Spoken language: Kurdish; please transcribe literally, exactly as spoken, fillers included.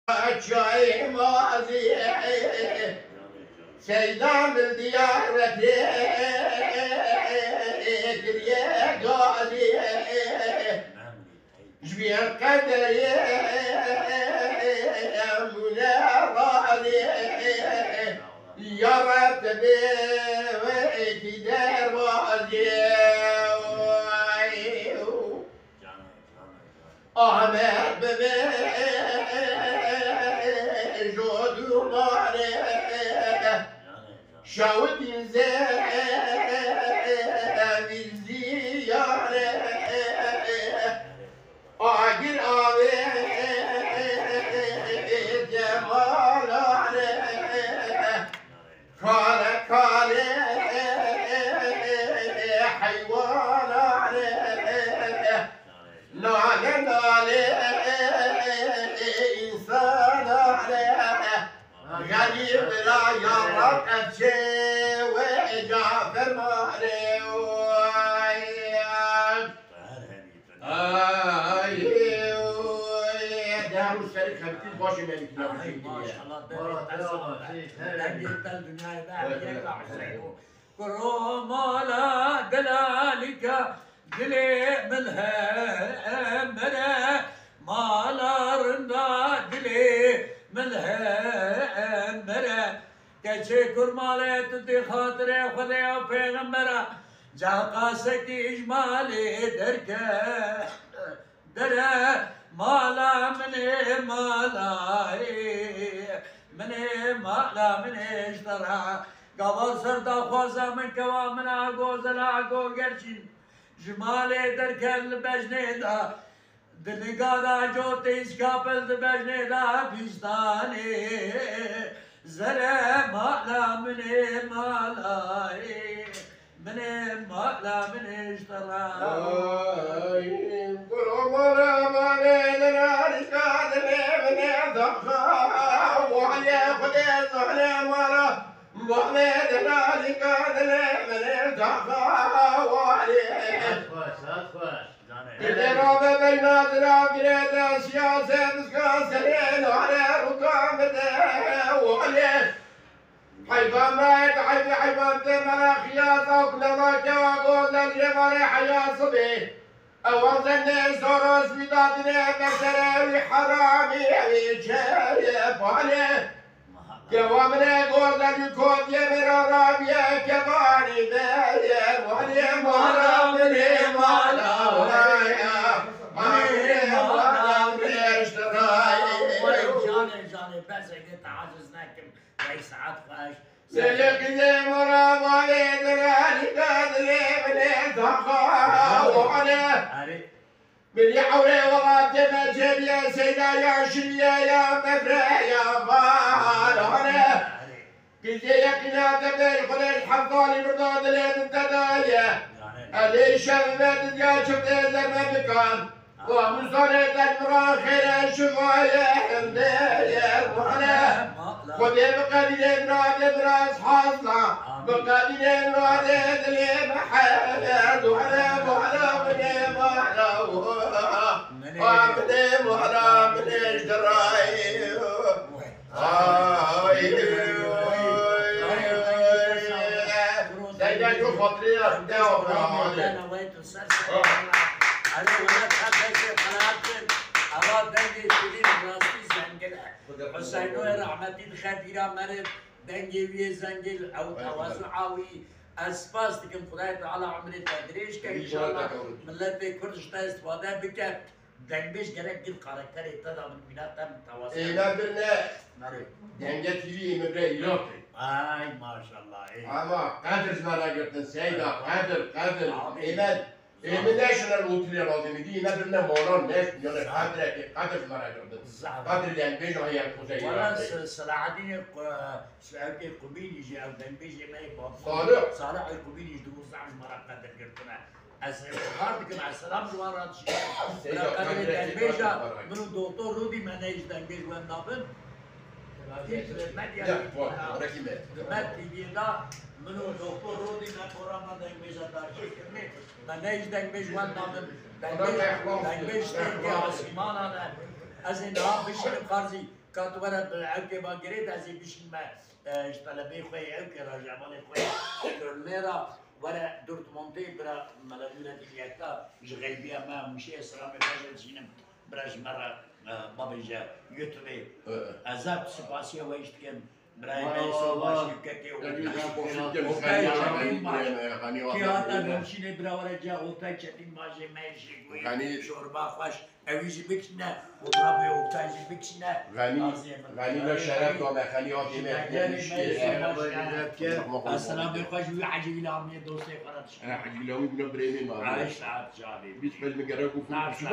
Çayê maziyê Seyda min Diyarbekirê kiriye gaziyê. Ji bîr qederê mûne raziyê. Ya Reb, tu bê wekî derbaziyê. Ahmet bibe jo dumane, şawitîn zevî ziyane. Agir avê cemalane. Kale kale heywanane, nale nale insanane. Xelîl bira ya Rab, ev çê wê ca fermane. Ay, ay, ay, der û serî xebitî başê me dikine. Ay, maşallah, dengê te sağ be. Dengê te li dinyayê be, her yek Huseyno. Kuro mala delalîka dilê min hember e, mala rinda dilê min hember e. Keçê kurmalê tu dê xatirê Xwedê û pêxembera, caqa sekî ji malê derke. Dere mala min ê, mala ê, min ê, mala min ê ji te re. Gava ser daxwaza min kewa min a gozela go gerçîn. Ji malê derket li bejnê de, di nigara cotê îskapel di bejnê de pîstanê. Zere mala min ê, mala ê. Min ê mala min ê ji te re. Ay, kuro mala malê li narîka dilê min ê daxa. Walê Xwedê zane mala malê li narîka dilê min ê daxa. Walê. Hat xweş, hat xweş. Canê. Dilê rabe beyna dira bire de siyase bizka serê nare ruka bide. Walê. Heyvan nayet, heybi heyvan te mera xiyas, ak leva kewa gol, lel yevarê heya sibê. Ewan zendê soros wî dadine, mesere wî heramî, wî çeye bale. Kewa mine gol, lel wî kotye mera rabiye, kevanî beye, wale mara mine mala waya. Mine mala mine iştiray. Vay canê, canê, bes eke te aciz nekim. Vay saet xweş. Seyekî mara malê diralî dadilê binê daxa wane. Erê. Bilî ewrê welatê me cêriye seyda ya şiliye ya mevre ya barane. Erê. Bilî yeqîna te bêl xulê hemdalî birda dilê min te daye. Yanê. Elê şev me dinya çiftê zerme bikan. Wa muzanê dek mira xêre şivaye hende ye ruhane. Xwedê bi qedîrê miradê miraz hazna. Bi qedîrê miradê dilê me her duhane. Muhana binê mana. Wa binê muhana binê ji dirayê. Ay, ay, ay, ay. Seyda, jo xatirê ya te. Erê, wele ka destê xelat bin. Ava dengê şirîn rastî zengil e. Huseynoyê rehmetî dixe bîra meriv, dengê wî yê zengil, ew tewazu'a wî. Ez spas dikim, Xwedayê Teala umrê te dirêj ke, înşallah milletê Kurd ji te îstifade bike. Dengbêj gerek gil karakterê te de min mîna te min tewas. Ê me birine. Merê. Denge T V ê min re Îraqê. Ay maşallah, ê. Ama qedir ji me re girtin, Seyda, qedir, qedir. Amîn. Ê me, ê min neşine li otelê razî min dî, ê me birine malan neş, yani qedirekê, qedir ji me re girtin. Zahmet. Qedir dengbêj a yer xuzey Îraqê. Wala Se-, Selahaddînê Ku-, Ewkê Qubînî jî, ew dengbêjê me yê bab. Salih. Salih ê Qubînî jî di wisa ji me re qedir girtine. Ez îqrar dikim, ez selam ji wan re dişînim. Seyda, bira qedrê qedrê dengbêja, min û Doktor Rûdî me neyê ji dengbêj wenda bin. Medya T V'yê de, min û Doktor Rûdî me programa dengbêja darkêş kirinê. Me neyê ji dengbêj wenda bin. Dengbêj, dengbêj têkê asîmanan e. Ez ê niha bişînim qarzî. Ka tu were bi ewkê ba girêt, ez ê bişînme, e, ji telebê xwe yê ewkê re, ji hevalê xwe yê Kölnê re were Dortmundê bira Mela Nûreddîn Yekta ji xeybiya me û şiyê selamê xwe jê dişînim bira ji me re, e, babêje YouTubeê. E, e. Ez zaf spasiya we jî dikim. Birayê me Eyvallah. Sobaşî kekê û Gelî ben xweşik Oktay gelî Çetin Xenî baş. Xenî Kî hata Xenî. Nûşînê bira were ca Oktay Çetin baş ê me jî Xenî. Şorba xweş. Ew jî bikişîne, fotoğrafê Oktay jî bikişîne. Xenî, Xenî me şeref dane, Xenî hatî me, Xenî şiyê. Selamê xwe ji wî Hecî Îlhamiyê dostê xwe re dişîne. Hecî Îlhamî bûne birê min. Ay saet canî. Bîst pej min gerek û Saet, saet.